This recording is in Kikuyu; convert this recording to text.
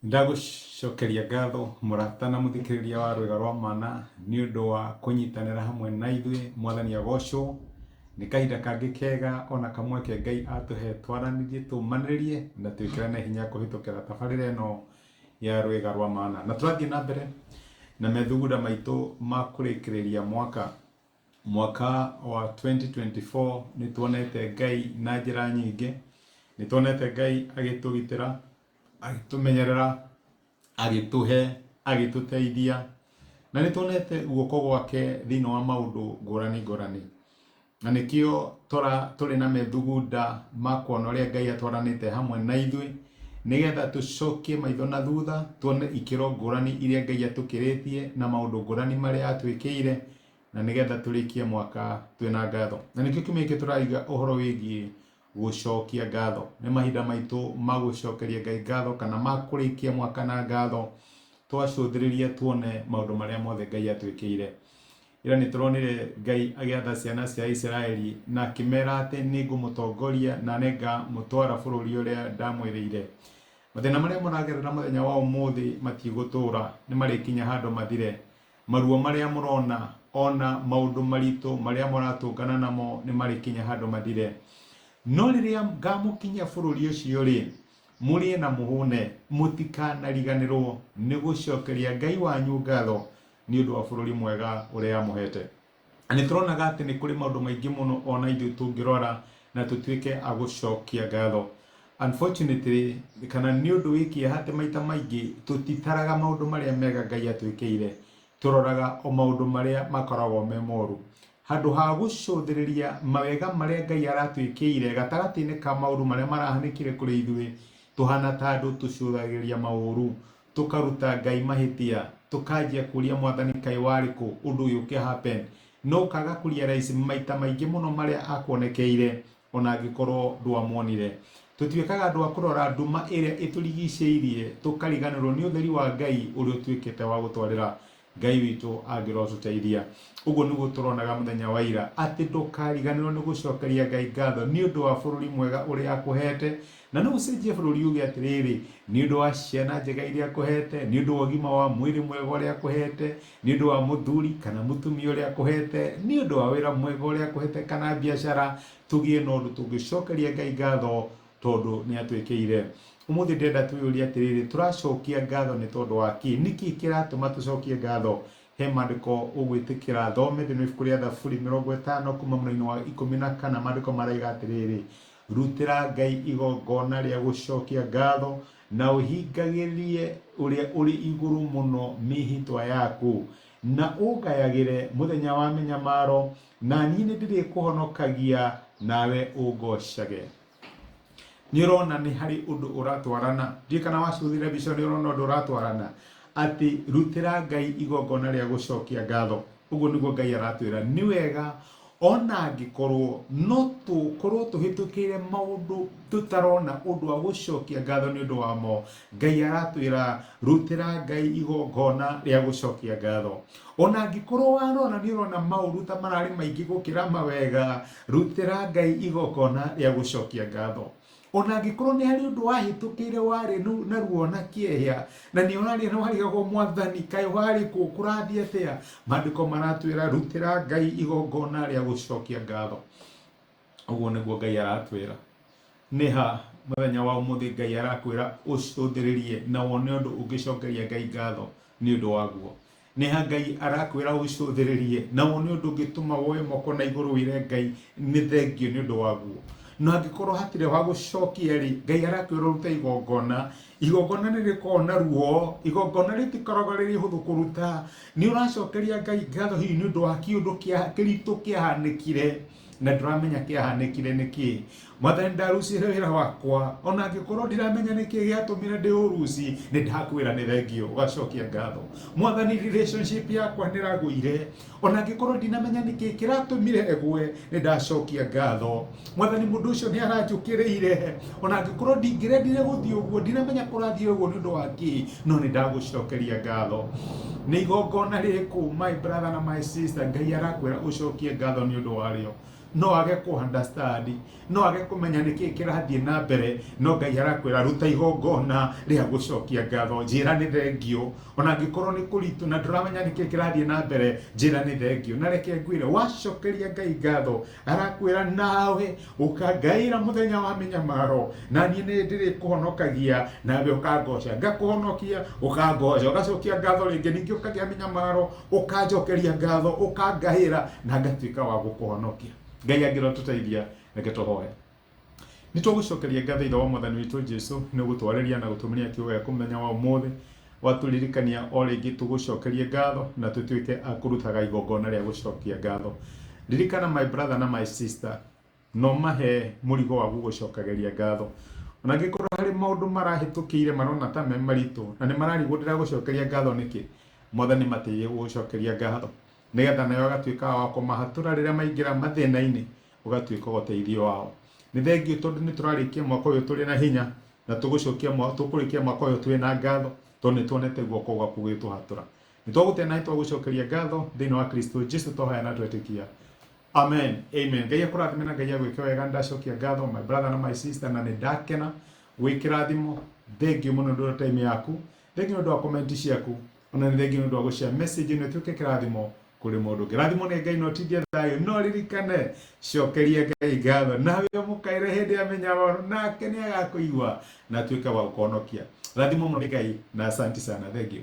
Ndagũcokeria ngatho mũrata na mũthikĩrĩria wa Rwĩga rwa Mana nĩ ũndũ wa kũnyitanĩra hamwe na ithuĩ. Mwathani agocwo. Nĩ kahinda kangĩ kega ona kamweke Ngai atũhe twaranĩrie, tũmanĩrĩrie na twĩkĩrane hinya kũhĩtũkĩra tabarĩra ĩno ya Rwĩga rwa Mana. Na tũrathiĩ na mbere na methugunda maitũ ma kũrĩkĩrĩria mwaka. Mwaka wa 2024 nĩ tuonete Ngai na njĩra nyingĩ. Nĩ tuonete Ngai agĩtũgitĩra, agĩtũmenyerera, agĩtũhe, agĩtũteithia, na nĩ tuonete guoko gwake thĩinĩ wa maũndũ ngũrani ngũrani. Na nĩkĩo tũrĩ na methugunda ma kuona ũrĩa Ngai atwaranĩte hamwe na ithuĩ, nĩgetha tũcokie maitho na thutha, tuone ikĩro ngũrani iria Ngai atũkĩrĩtie na maũndũ ngũrani marĩa atwĩkĩire, na nĩgetha tũrĩkie mwaka twĩna ngatho. Na nĩkĩo kiumia gĩkĩ tũraiga ũhoro wĩgiĩ gũcokia ngatho. Nĩ mahinda maitũ ma gũcokeria Ngai ngatho kana ma kũrĩkia mwaka na ngatho, twacũthĩrĩria tuone maũndũ marĩa mothe Ngai atwĩkĩire. Ira nĩ tũronire Ngai agĩatha ciana cia Isiraeli na akĩmera atĩ nĩ ngũmũtongoria na nĩ ngamũtwara bũrũri ũrĩa ndamwĩrĩire. Mathĩna marĩa mũragerera mũthenya wa ũmũthĩ matigũtũra, nĩ marĩkinya handũ mathire. Maruo marĩa mũrona ona maũndũ maritũ marĩa mũratũngana namo nĩ marĩkinya handũ mathire. No rĩrĩa ngamũkinyia bũrũri ũcio rĩ, mũrĩe na mũhũne, mũtikanariganĩrwo nĩ gũcokeria Ngai wanyu ngatho nĩ ũndũ wa bũrũri mwega ũrĩa amũhete. Na nĩ tũronaga atĩ nĩ kũrĩ maũndũ maingĩ mũno ona ithuĩ tũngĩrora na tũtuĩke a gũcokia ngatho. Unfortunately, kana nĩ ũndũ wĩ kĩeha atĩ maita maingĩ tũtitaraga maũndũ marĩa mega Ngai atwĩkĩire, tũroraga o maũndũ marĩa makoragwo me moru. Handũ ha gũcũthĩrĩria mawega marĩa Ngai aratwĩkĩire gatagatĩ-inĩ ka maũndũ marĩa marahanĩkire kũrĩ ithuĩ, tũhana ta andũ tũcũthagĩrĩria maũru. Tũkaruta Ngai mahĩtia, tũkanjia kũria Mwathani kaĩ warĩ kũ ũndũ ũyũ ũkĩ happen, no ũkaga kũ realize maita maingĩ mũno marĩa akuonekeire ona angĩkorwo ndwamuonire. Tũtuĩkaga andũ a kũrora nduma ĩrĩa ĩtũrigicĩirie tũkariganĩrwo nĩ ũtheri wa Ngai ũrĩa ũtuĩkĩte wa gũtwarĩra. Ngai witũ angĩrotũteithia. Ũguo nĩguo tũronaga mũthenya wa ira, atĩ ndũkariganĩrwo nĩ gũcokeria Ngai ngatho nĩ ũndũ wa bũrũri mwega ũrĩa akũhete. Na no ũcenjie bũrũri uge atĩrĩrĩ, nĩ ũndũ wa ciana njega iria akũhete, nĩ ũndũ wa ũgima wa mwĩrĩ mwega ũrĩa akũhete, nĩ ũndũ wa mũthuri kana mũtumia ũrĩa akũhete, nĩ ũndũ wa wĩra mwega ũrĩa akũhete kana biacara, tũgĩe na ũndũ tũngĩcokeria Ngai ngatho tondũ nĩ atwĩkĩire. Ũmũthĩ ndĩrenda twĩyũrie atĩrĩrĩ, tũracokia ngatho nĩ tondũ wa kĩ? Nĩkĩ kĩratũma tũcokie ngatho? He maandĩko ũgwĩtĩkĩra thome thĩinĩ wa ibuku rĩa Thaburi 50 kuma mũraini wa 14, maandĩko maraiga atĩrĩrĩ, rutĩra Ngai igongona rĩa gũcokia ngatho na ũhingagĩrie ũrĩa ũrĩ igũrũ mũno mĩhĩtwa yaku, na ũngayagĩre mũthenya wa mĩnyamaro, na niĩ nĩndĩrĩkũhonokagia nawe ũngocage. Nĩ ũrona nĩ harĩ ũndũ ũratwarana, ndiũĩ kana wacũthĩrĩria mbica ĩyo nĩ ũrona ũndũ ũratwarana, atĩ rutĩra Ngai igongona rĩa gũcokia ngatho. Ũguo nĩguo Ngai aratwĩra. Nĩ wega ona angĩkorwo no tũkorwo tũhĩtũkĩire maũndũ tũtarona ũndũ wa gũcokia ngatho nĩ ũndũ wamo, Ngai aratwĩra rutĩra Ngai igongona rĩa gũcokia ngatho. Ona angĩkorwo warora nĩ ũrona maũru ta mararĩ maingĩ gũkĩra mawega, Rutĩra Ngai igongona rĩa gũcokia ngatho. Ona angĩkorwo nĩ harĩ ũndũ wahĩtũkĩire warĩ na ruo na kĩehia, na nĩ ũraria na warigagwo Mwathani kaĩ warĩ kũ, kũrathiĩ atĩa? Maandĩko maratwĩra rutĩra Ngai igongona rĩa gũcokia ngatho. Ũguo nĩguo Ngai aratwĩra. Nĩ ha mũthenya wa ũmũthĩ Ngai arakwĩra ũcũthĩrĩrie na wone ũndũ ũngĩcokeria Ngai ngatho nĩ ũndũ waguo? Nĩ ha Ngai arakwĩra ũcũthĩrĩrie na wone ũndũ ũngĩtũma woe moko na igũrũ wĩre Ngai nĩ thengio nĩ ũndũ waguo? Na angĩkorwo hatirĩ wa gũcokia rĩ, Ngai arakwĩra ũrute igongona. Igongona nĩ rĩkoragwo na ruo, igongona rĩtikoragwo rĩrĩ ihũthũ kũruta. Nĩ ũracokeria Ngai ngatho hihi nĩ ũndũ wa kĩũndũ kĩritũ kĩahanĩkire na ndũramenya kĩahanĩkire nĩkĩ. Mwathani ndarucire wĩra wakwa, ona angĩkorwo ndiramenya nĩkĩ gĩatũmire ndĩũruci, nĩ ndakwĩra nĩ thengio, ũgacokia ngatho. Mwathani relationship yakwa nĩ ĩragũire, ona angĩkorwo ndinamenya nĩkĩ kĩratũmire ĩgwe, nĩ ndacokia ngatho. Mwathani mũndũ ũcio nĩ aranjũkĩrĩire, ona angĩkorwo ndingĩrendire gũthiĩ ũguo, ndinamenya kũrathiĩ ũguo nĩ ũndũ wa kĩ, no nĩ ndagũcokeria ngatho. Nĩ igongona rĩrĩkũ my brother na my sister Ngai arakwĩra ũcokie ngatho nĩ ũndũ warĩo? No age kũ understand, no age kũmenya nĩkĩ kĩrathiĩ na mbere, no Ngai arakwĩra ruta igongona rĩa gũcokia ngatho, njĩra nĩ thengio. Ona angĩkorwo nĩ kũritũ na ndũramenya nĩkĩ kĩrathiĩ na mbere, njĩra nĩ thengio. Na reke ngwĩre, wacokeria Ngai ngatho, arakwĩra nawe ũkangaĩra mũthenya wa mĩnyamaro, na niĩ nĩ ndĩrĩkũhonokagia, nawe ũkangoca. Ngakũhonokia, ũkangoca, ũgacokia ngatho rĩngĩ, ningĩ ũkagĩa mĩnyamaro, ũkanjokeria ngatho, ũkangaĩra, na ngatuĩka wa gũkũhonokia. Ngai angĩrotũteithia, reke tũhoe. Nĩ tũgũcokeria ngatho Ithe wa Mwathani witũ Jesu nĩ gũtwarĩria na gũtũmĩria kiugo gĩaku mũthenya wa ũmũthĩ, watũririkania o rĩngĩ tũgũcokerie ngatho na tũtuĩke a kũrutaga igongona rĩa gũcokia ngatho. Ririkana my brother na my sister, no mahe mũrigo wa gũgũcokagĩria ngatho. Ona angĩkorwo harĩ maũndũ marahĩtũkĩire marona ta me maritũ na nĩ mararigwo ndĩragũcokeria ngatho nĩkĩ, Mwathani mateithie gũgũcokeria ngatho nĩgetha nawe ũgatuĩka wa kũmahatũra rĩrĩa maingĩra mathĩna-inĩ, ũgatuĩka ũteithio wao. Nĩ thengiũ tondũ nĩ tũrarĩkia mwaka ũyũ tũrĩ na hinya na tũgũcokia tũkũrĩkia mwaka ũyũ twĩ na ngatho tondũ nĩ tuonete guoko gwaku gũgĩtũhatũra. Nĩ twagũtĩa na nĩ twagũcokeria ngatho thĩinĩ wa Kristo Jesu twahoya na twetĩkia. Amen. Amen. Ngai akũrathime na Ngai agwĩke wega. Ndacokia ngatho my brother na my sister na nĩ ndakena wĩ kĩrathimo. Thengiũ mũno nĩ ũndũ wa time yaku. Thengiũ nĩ ũndũ wa comment ciaku. Ona nĩ thengiũ nĩ ũndũ wa gũshare message ĩno ĩtuĩke kĩrathimo kũrĩ mũndũ ũngĩ. Rathimwo nĩ Ngai na ũtindie thayũ, no ririkane cokeria Ngai ngatho nawe ũmũkaĩre hĩndĩ ya mĩnyamaro nake nĩ agakũigua na atuĩke wa gũkũhonokia. Rathimwo mũno nĩ Ngai na asanti sana. Thengiũ.